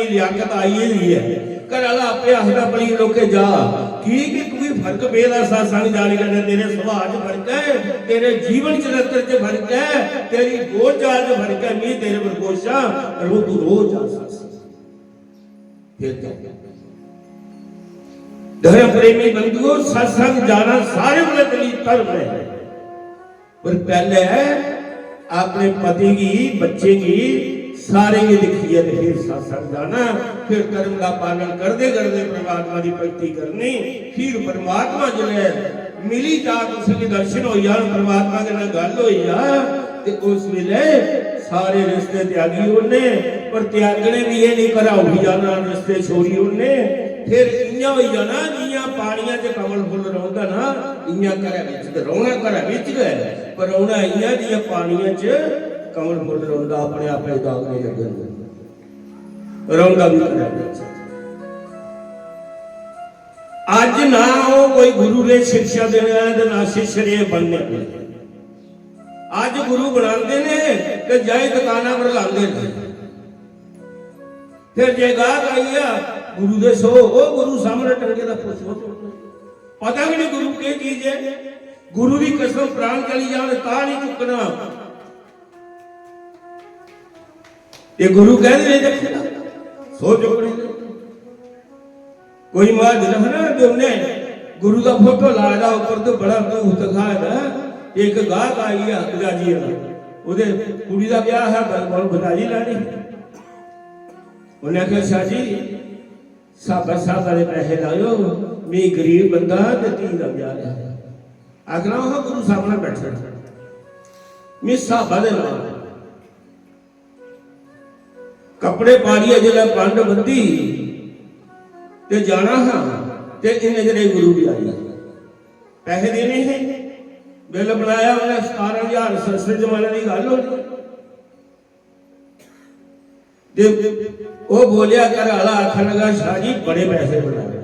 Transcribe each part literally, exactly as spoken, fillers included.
लियाकत आई गेदी ऐ। घर आह्ला आपे आखदा, "बड़ी लोके जा, की कि तुगी फर्क पेदा सत्संग जाने कन्नै, तेरे सुभाऽ च फर्क ऐ, तेरे जीवन चरित्र च फर्क ऐ, तेरी बोलचाल च फर्क ऐ, मी तेरे पर खुश आं, रो तू रोज जा सत्संग।" फिर क्या? धर्म प्रेमी बंधुओ, सत्संग जाना सारे कोला जरूरी धर्म है। पर पैह्ले अपने पति गी, बच्चे गी, सारे गी दिक्खियै ते फिर सत्संग जाना, फिर धर्म दा पालन करदे करदे परमात्मा दी भक्ति करनी। फिर परमात्मा जिसलै मिली जा, तुसें गी दर्शन होई जान, परमात्मा कन्नै गल्ल होई जा, ते उस बेल्लै सारे रिश्ते त्यागी ओड़ने। पर त्यागने बी एह् नहीं, घरा उठी जाना, रिश्ते छोड़ी ओड़ने। फिर इ'यां होई जाना जि'यां पानियां च कमल फुल्ल रौंह्दा ना, इ'यां घरै बिच ते रौह्ना घरै बिच गै, पर रौह्ना इ'यां जि'यां पानियां च कमल फुल्ल रौंह्दा, अपने आपै गी दाग नेईं लग्गन दिंदा। रौंह्दा बी घरै बिच। अज्ज ना ओह् कोई गुरु ने शिक्षा देने आह्ला ते ना शिष्य ने बनने आह्ले। अज्ज गुरु बनांदे ने ते जाई दुकाना पर लांदे ने। फिर जे गाहक आई गेआ, "गुरु दे सौ, ओ गुरु सामने टंगे दा पुच्छो।" पता भी नहीं गुरु केह् चीज है। गुरु दी कसम, प्राण चली जान तां नहीं चुकना। ये गुरु कहते नहीं रखे, सौ चुकने। कोई महाजन है ना, ते उन्हें गुरु दा फोटो लाए दा उप्पर, ते बड़ा धूफ दिखाए दा। एक गाहक आई गया बजाजी दा, ओह्दे कुड़ी दा ब्याह है, बजाजी लानी। उन्हें आखेआ, "शाह जी, स्हाबै स्हाबै दे पैसे लाएओ, मी गरीब बंदा ते धी दा ब्याह ऐ।" आखना, "ओह् गुरु सामने बैठे, मी स्हाबै दे लाओ।" कपड़े पाड़ियै जिसलै बंड बंधी ते जाना हा, ते इन्ने चिरे गुरु बी आई गे। पैसे देने हे, बिल बनाया उन्हें सतारां हजार, सस्ते जमाने की गल्ल होनी। ते ओह बोलिया, घर आह्ला आखन लगा, "शाह जी, बड़े पैसे बनाए।"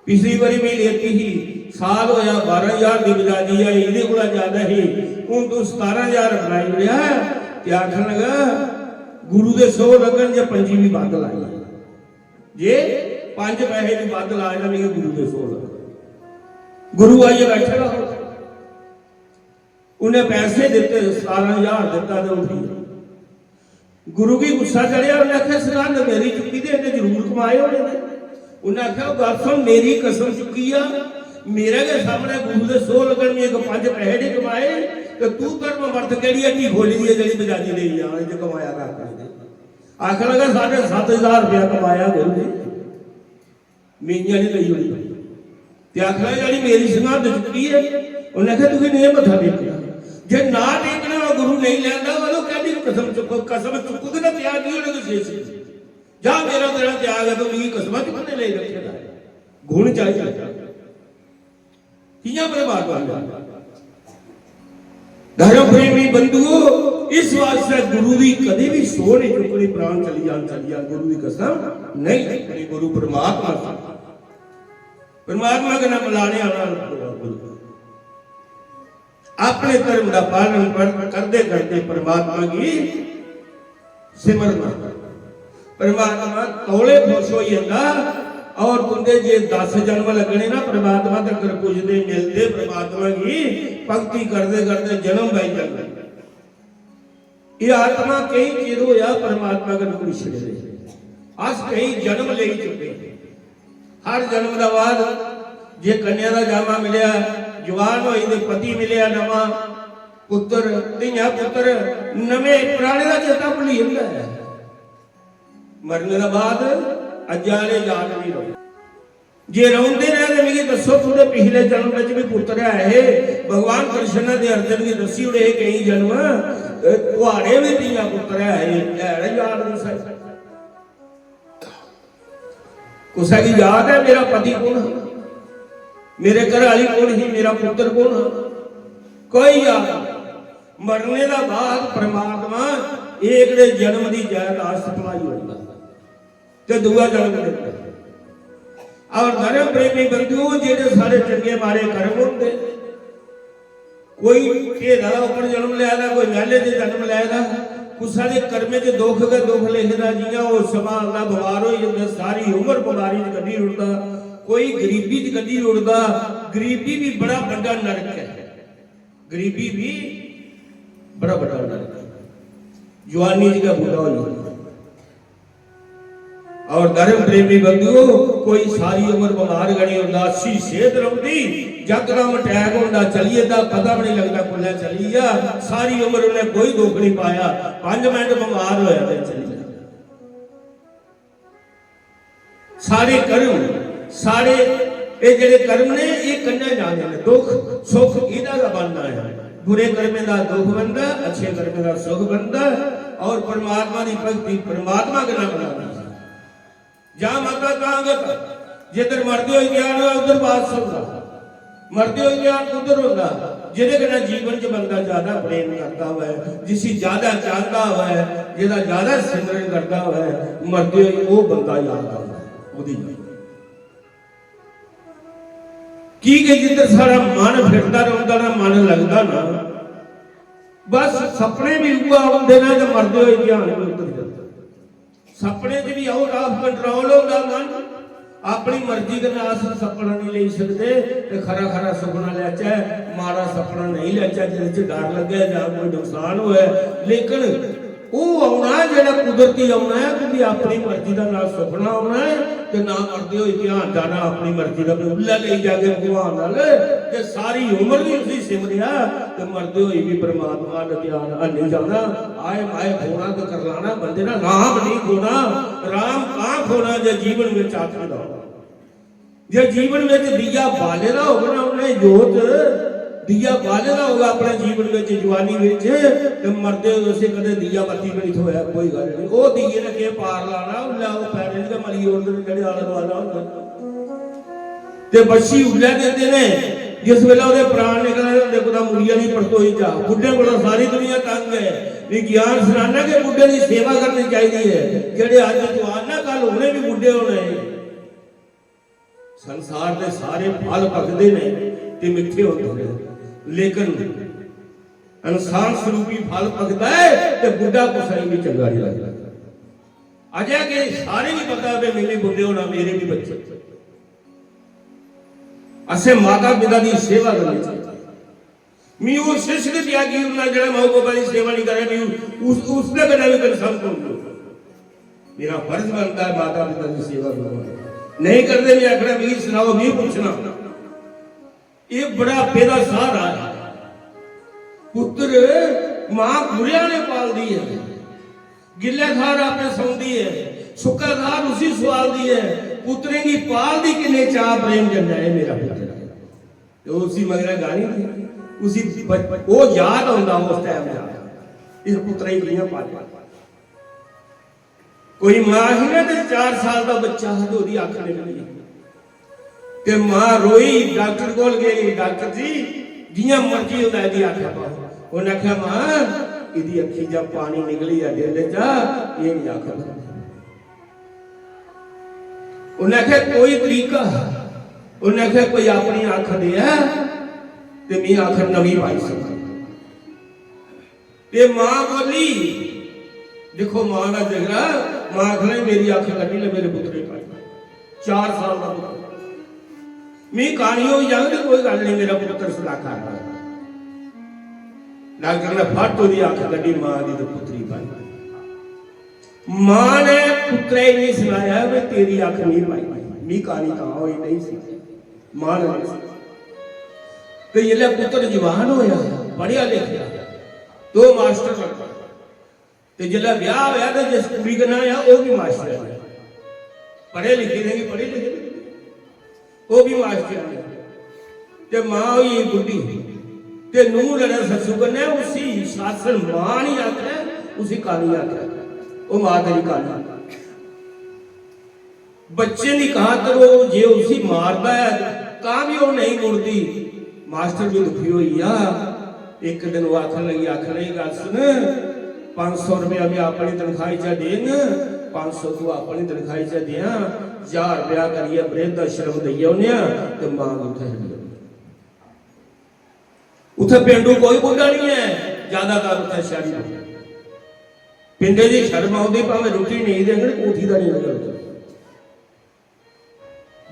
पिछली बारी भी लेती ही, साल होया, बारां हजार दी बजाजी आई, इहदे कोला ज्यादा ही। हुन तू सतारां हजार बनाई ओड़ेआ। ते आखन लगा, "गुरु दे सौ लगन जे पंजी भी बद्ध लाई, जे पंज पैसे भी बद्ध लाए ना, मिगी गुरु दे सौ लगन।" गुरु आइयै बैठे दा हा। उन्हें पैसे दिते, सतारां हजार दिता ते उठी। गुरु गी गुस्सा चढ़ेआ, उन्हें आखेआ, "सरहंद मेरी चुक्की ते इन्हें जरूर कमाए होने ने।" उन्हें आखेआ, "ओह् गल्ल सुन, मेरी कसम चुक्की आ, मेरे गै सामने गुरु दे सौ लगन, में इक पंज पैसे नहीं कमाए, ते तू धर्म अर्थ केह्ड़ी हट्टी खोली दी ऐ जेह्ड़ी बजाजी लेई जाना, इत्थै कमाया कक्ख नहीं।" आखन लगा, "साढ़े सत्त हजार रुपया कमाया गुरु जी।" में इ'यां नहीं लेई होनी। ते आखना, "यानी मेरी संघात चुकी है।" उन्हें आखेआ, "तुगी नहीं मत्था टेकना। जे ना टेकना हो, गुरु नहीं लेना, मतलब कहली कसम चुको, कसम चुकोगे ना, त्याग नहीं होने को शेष है। जा, मेरा तेरा त्याग है, तो मिगी कसम चुकने ले रखे दा है। गुण चाहिए।" कियां परमात्मा ने? धर्म प्रेमी बंधुओ, इस वास्ते गुरु दी कदे भी सौ नहीं चुकनी, प्राण चली जान, चली जान, गुरु दी कसम नहीं चुकनी। गुरु परमात्मा सी। परमात्मा कन्नै मिलाने आह्ला गुरु। अपने धर्म दा पालन कर-, करदे करदे परमात्मा गी सिमरना। परमात्मा तौले खुश होई जंदा। और तुंदे जे दस जन्म लगने ना परमात्मा तकर पुजदे, मिलदे परमात्मा गी, भक्ति करदे करदे जन्म पाई जंदा। एह् आत्मा केईं चिर होया परमात्मा कन्नै मिश्रे दे। अस केईं जन्म लेई चुके। हर जन्म दा बाद जे कन्या दा जामा मिलेआ, जवान होई ते पति मिलेआ नमां, पुत्तर, धियां पुत्तर, नमें पराने दा चेता भुल्ली जंदा ऐ। मरने दे बाद अज्जै आह्ले याद नहीं रौंह्दे। जे रौंह्दे न ते मिगी दस्सो, तुं'दे पिछले जन्म बिच बी पुत्तर है हे। भगवान कृष्ण ने ते अर्जुन गी दस्सी ओड़े हे केईं जन्म, ते थुआड़े बी धियां पुत्तर है हे, है ना याद नहीं साढ़े? कुसै गी याद है मेरा पति कौन हा, मेरे घर आह्ली कौन ही, मेरा पुत्तर कौन हा? कोई याद नहीं। मरने दा बाद परमात्मा एकड़े जन्म दी जायदाद supply होंदा ते दूआ जन्म दिंदा। और धर्म प्रेमी बंधुओ, जेड़े सारे चंगे माड़े कर्म होंदे, कोई ढेरा दा उप्पर जन्म लै दा, कोई मैह्ले च जन्म लै दा, कुसै दे कर्में च दुख गै दुख लिखे दा, जि'यां ओह् समां आंदा, बमार होई जंदा, सारी उम्र बमारी च कड्ढी ओड़दा, कोई गरीबी च कड्ढी ओड़दा। गरीबी बी बड़ा बड्डा नरक ऐ, गरीबी बी बड़ा बड्डा नरक ऐ। जुआनी च गै बुड्ढा होई जंदा। और धर्म प्रेमी बंधुओ, कोई सारी उम्र बमार गै नहीं होंदा, अच्छी सेहत रौंह्दी, यकदम अटैक होंदा, चली जंदा, पता भी नहीं लगदा कुसलै चली गेआ। सारी उम्र उन्हें कोई दुख नहीं पाया, पंज मिनट बमार होया ते चली गेआ। सारे कर्म, सारे एह् जेह्ड़े कर्म ने, एह् कन्नै जाने न। दुख सुख एह्दा गै बनना ऐ। बुरे कर्में दा दुख बनदा, अच्छे कर्में दा सुख बनदा। और परमात्मा दी भक्ति परमात्मा कन्नै बनांदी। जां माता तां गै, जिद्धर मरदे होई ध्यान होऐ, उद्धर बास होंदा। मरदे होई ध्यान कुद्धर होंदा? जेह्दे कन्नै जीवन च बंदा ज्यादा प्रेम करदा होऐ, जिसी ज्यादा चांहदा होऐ, जेह्दा ज्यादा सिमरन करदा होऐ, मरदे होई ओह् बंदा याद आंदा, ओह्दी याद। की के जिद्धर साढ़ा मन फिरदा रौंह्दा ना, मन लगदा ना, बस सपने भी उ'ऐ औंदे न ते मरदे होई ध्यान बी उद्धर जंदा। सपने च भी out of control होंदा मन, अपनी मर्जी कन्नै अस सपना नहीं लेई सकदे। ते खरा खरा सपना लैचै, माड़ा सपना नहीं लैचै, जेह्दे च डर लग्गै जां कोई नुकसान होऐ। लेकिन ओह् औना ऐ जेह्ड़ा कुदरती औना ऐ, क्योंकि अपनी मर्जी दा ना सपना औना ऐ ते ना मरदे होई ध्यान जाना अपनी मर्जी दा, भी उल्लै लेई जागे भगवान नाल। ते सारी उम्र भी उसी सिमरेआ ते मरदे होई भी परमात्मा दा ध्यान हैनी जाना। आए माए खोना ते करलाना बंदे ना, राम नहीं खोना। राम तां खोना जे जीवन विच आत्मा दा होग। जे जीवन विच दिया बाले दा होग ना, उन्हें जोत दिया बाले दा होग अपने जीवन विच, जवानी विच, ते मरदे होए उसे कदे दिया बत्ती भी नहीं थोया, कोई गल्ल नहीं। ओह दिए ने केह पार लाना, उल्लै ओह पैरें च गै मली ओड़दे ने जेह्ड़े आले दुआले होंदे। ते बख्शी उल्लै दिंदे ने जिस बेल्लै ओह्दे प्राण निकला दे होंदे, कुतै मुड़ियै नहीं परतोई जा। बुड्ढे कोला सारी दुनिया तंग ऐ। विज्ञान सनाना कि बुड्ढे दी सेवा करनी चाहिदी ऐ। जेह्ड़े अज्ज जवान ना, कल उ'नें भी बुड्ढे होना ऐ। संसार दे सारे फल पकदे ने ते मिट्ठे होंदे ने, लेकिन इंसान स्वरूपी फल पकदा ऐ ते बुड्ढा कुसै गी भी चंगा नहीं लगदा। अजै के सारे गी पता है, मेरे बुड्ढे होना, मेरे भी बच्चे। असें माता पिता दी सेवा करनी चाहिए। मी ओह् शिष्य गै त्यागी ओड़ना जेह्ड़ा माऊ बब्बै दी सेवा निं करै, मी उस, उसदे कन्नै बी कंसर्न करी ओड़ो। मेरा फर्ज बनदा ऐ माता पिता दी सेवा करना। नेईं करदे, में आखना, "मिगी सनाओ, मी पुच्छना।" एह् बुढ़ापे दा स्हारा ऐ। पुत्तर मां बुरेआं ने पालदी ऐ, गिल्लै थाह्र आपे सौंदी ऐ, सुक्कै थाह्र उसी सुआलदी ऐ। पुत्तरें गी पालदी किन्ने चाऽ प्रेम कन्नै ऐ मेरा पुत्तर। ते उसी मगरै गाली दी, उसी ब-, ओह् याद औंदा उस टैम दा, इस पुत्तरै गी कि'यां पालेआ। कोई मां ही ना, ते चार साल दा बच्चा हा, ते ओह्दी अक्ख निकली। ते मां रोई, डाक्टर कोल गेई, "डाक्टर जी, जि'यां मर्जी होंदा, एह्दी अक्ख पाओ।" उ'न्नै आखेआ, "मां, एह्दी अक्खी चा पानी निकली आ, दिल चा, एह् निं अक्ख बनदी।" उ'न्नै आखेआ, "कोई तरीका?" उ'न्नै आखेआ, "कोई अपनी अक्ख देऐ ते में अक्ख नमीं पाई सकां।" ते मां बोली, दिक्खो मां दा जिगरा, मां आखना, "मेरी अक्ख कड्ढी ले, मेरे पुत्तरे गी पाई।" चार साल दा पुत्तर, "मी कानी होई जाग ते कोई गल्ल नहीं, मेरा पुत्तर सलाखा है।" डाक्टर ने फट ओह्दी अक्ख कड्ढी, मां दी ते पुत्तरी पाई। मां ने पुत्तरै गी नहीं सनाया कि तेरी अक्ख नहीं पाई, मी कानी तां होई नहीं सी, मां ने नहीं सनाया। ते जिसलै पुत्तर जवान होया, पढ़ेआ लिखेआ, ते ओह् मास्टर लग्गा। ते जिसलै ब्याह होया ते जिस कुड़ी कन्नै होया, ओह् भी मास्टर ऐ। पढ़े लिखे दे गी पढ़े लिखे दे, ओह् भी मास्टर ऐ। ते मां होई गेई बुड्ढी, ते नूंह लड़ै सस्सू कन्नै, उसी सासर मां नहीं आखै, उसी कानी आखै, ओह् मां तेरी कानी। बच्चे दी खातर ओह् जे उसी मारदा ऐ, तां भी ओह् नेईं मुड़दी। मास्टर भी दुखी होई गेआ। इक दिन ओह् आखन लगी, आखन लगी, "गल्ल सुन, पंज सौ रपेआ में अपनी तनखाही चा देङ, पंज सौ तू अपनी तनखाही चा देआं, ज्हार रपेआ करियै वृद्ध आश्रम देई औने आं ते मां गी उत्थै छड्डी औने आं।" उत्थै पेंडू कोई बुड्ढा नहीं है, ज्यादातर उत्थै शैह्री लोक। पिंडे दी शर्म औंदी, भावें रुट्टी नेईं देङन, कोठी दा नेईं लगदा।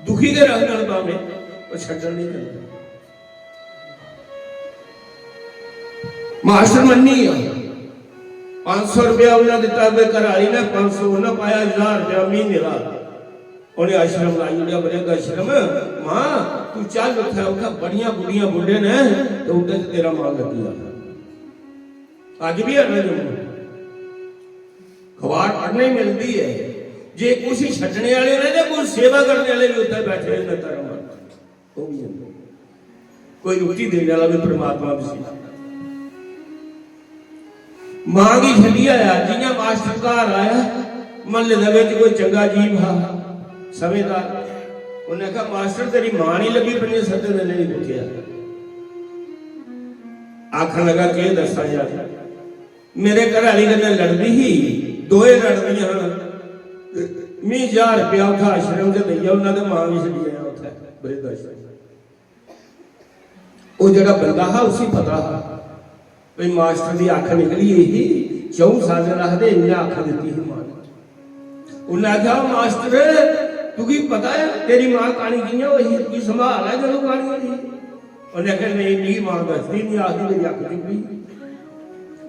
दुखी गै रखङन भावें, पर छड्डन नेईं करदे। मास्टर मन्नी गेआ, पंज सौ रपेआ उन्नै दित्ता, ते घरै आह्ली ने पंज सौ, उन्नै पाया ज्हार रपेआ म्हीने दा। उ'नें आश्रम लाई ओड़ेआ, बृद्ध आश्रम। मां, तू चल उत्थै, उत्थै बड़ियां बुड्ढियां बुड्ढे न, ते उं'दे च तेरा मन लग्गी जाना। अज्ज बी है ना जम्मू। अखबार पढ़ने गी मिलदी ऐ। जे कुछ छड्डने आह्ले ने ते कुछ सेवा करने आह्ले बी उत्थै बैठे दे न धर्म। ओह् बी जंदे। कोई रुट्टी देने आह्ला बी परमात्मा बी सी। मां गी छड्डी आया, जि'यां मास्टर घर आया, म्हल्ले दे बिच कोई चंगा जीव हा, समझदार। उन्नै आखेआ, "मास्टर, तेरी मां नहीं लब्भी पंजे सत्तें दिनें दी कुत्थै ऐ?" आखन लगा, "केह् दस्सां यार, मेरे घर आह्ली कन्नै लड़दी ही, दोए लड़दियां हां, मी ज्हार रपेआ उत्थै आश्रम च देइयै उन्नै ते मां गी छड्डी आया उत्थै वृद्ध आश्रम।" ओह् जेह्ड़ा बंदा हा, उसी पता हा भई मास्टर दी अक्ख निकली गेई ही, च'ऊं सालें दा हा ते इन्नै अक्ख दित्ती ही मां ने। उन्नै आखेआ, "मास्टर, तुगी पता ऐ तेरी मां कानी कि'यां होई ही? तुगी संभाल ऐ जदूं कानी होई ही?" उन्नै आखेआ, "नेईं, मिगी मां दसदी निं, आखदी मेरी अक्ख चुब्भी ही।"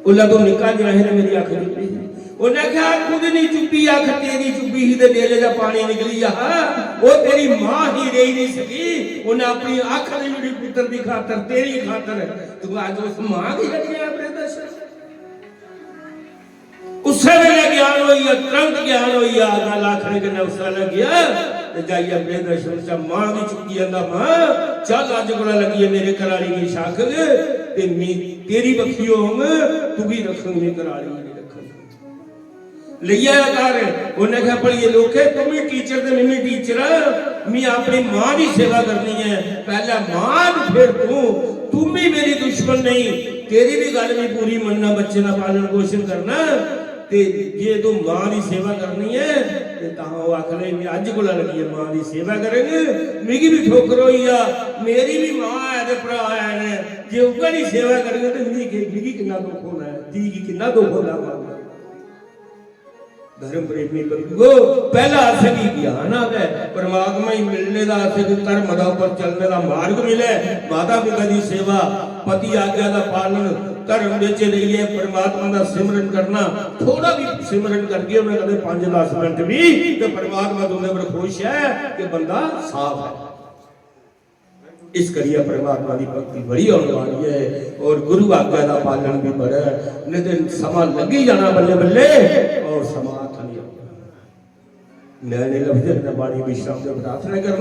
उसलै तूं निक्का जेहा हा ते मेरी अक्ख चुब्भी ही। उन्नै आखेआ, "खुद निं चुब्भी अक्ख, तेरी चुब्भी ही ते डेले दा पानी निकली गेआ हा। ओह् तेरी मां ही, रेही निं सकी। उन्नै अपनी अक्ख दी जेह्ड़ी पुत्तर दी खातर, तेरी खातर, तूं अज्ज उस मां गी छड्डी आया वृद्ध आश्रम।" उस्सै बेल्लै ज्ञान होई गेआ, तुरंत ज्ञान होई गेआ। गल्ल आखने कन्नै उस्सै बेल्लै गेआ ते जाइयै वृद्ध आश्रम च मां गी चुक्की आंदा, "मां, चल, अज्ज कोला लग्गियै मेरे घरै आह्ली गी छक्क ते मी तेरी बक्खी होङ, तुगी रक्खङ, में घरै आह्ली गी निं रक्खङ।" लेई आया घर। उन्नै आखेआ, "भलिये लोके, तुम ही टीचर ते मिम्मी टीचर, मी अपनी मां दी सेवा करनी ऐ। पैह्लें मां ते फिर तूं, तूं भी मेरी दुश्मन नहीं, तेरी भी गल्ल मी पूरी मन्नना, बच्चे दा पालन पोषण करना। ते जे तूं मां दी सेवा करनी ऐ ते तां ओह् आखन लगे, में अज्ज कोला लग्गियै मां दी सेवा करङ। मिगी भी ठोकर होई जा, मेरी भी मां ऐ ते भ्राऽ हैन, जे उ'ऐ दी सेवा करङ ते मिगी, मिगी किन्ना दुख होना ऐ, धी गी किन्ना दुख होंदा मां दा।" धर्म प्रेमी बंधुओ, पैह्ला असेंगी ज्ञान आवै, परमात्मा गी मिलने दा, असेंगी धर्म दा उप्पर चलने दा मार्ग मिलै, माता पिता दी सेवा, पति आज्ञा दा पालन, धर्म बिच रेहियै परमात्मा दा सिमरन करना। थोड़ा भी सिमरन करगे, उ'नें कदें पंज दस मिनट भी, ते परमात्मा तुं'दे पर खुश ऐ कि बंदा साफ ऐ। इस करियै परमात्मा दी भक्ति बड़ी होने वाली है और गुरु आज्ञा का पालन भी बड़ा है, नहीं तो समा लगी जाना बल्ले बल्ले और समा हत्थ नहीं आना। मैं नहीं लभदे अपने बाणी विश्राम दे प्रार्थना करना।